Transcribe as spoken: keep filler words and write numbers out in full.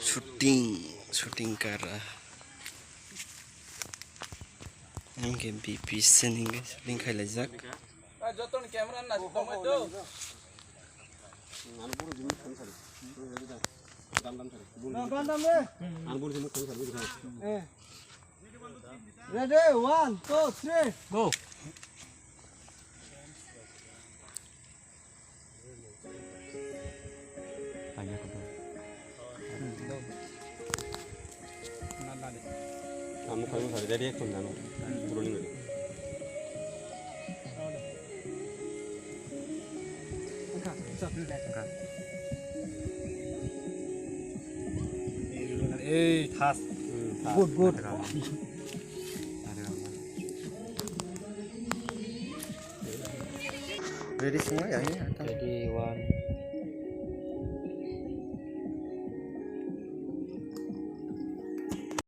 Shooting, shooting kara. Ang ke B P sening ke shooting khai lajak. Jotoni camera na tongmai do. Gandam re. Eh. Ready, one, two, three. Go. Kamu kamu hari jadi ekdom jano. Puroni gari. Ei, thas. Good, good. Ready semua ya ini? Ready.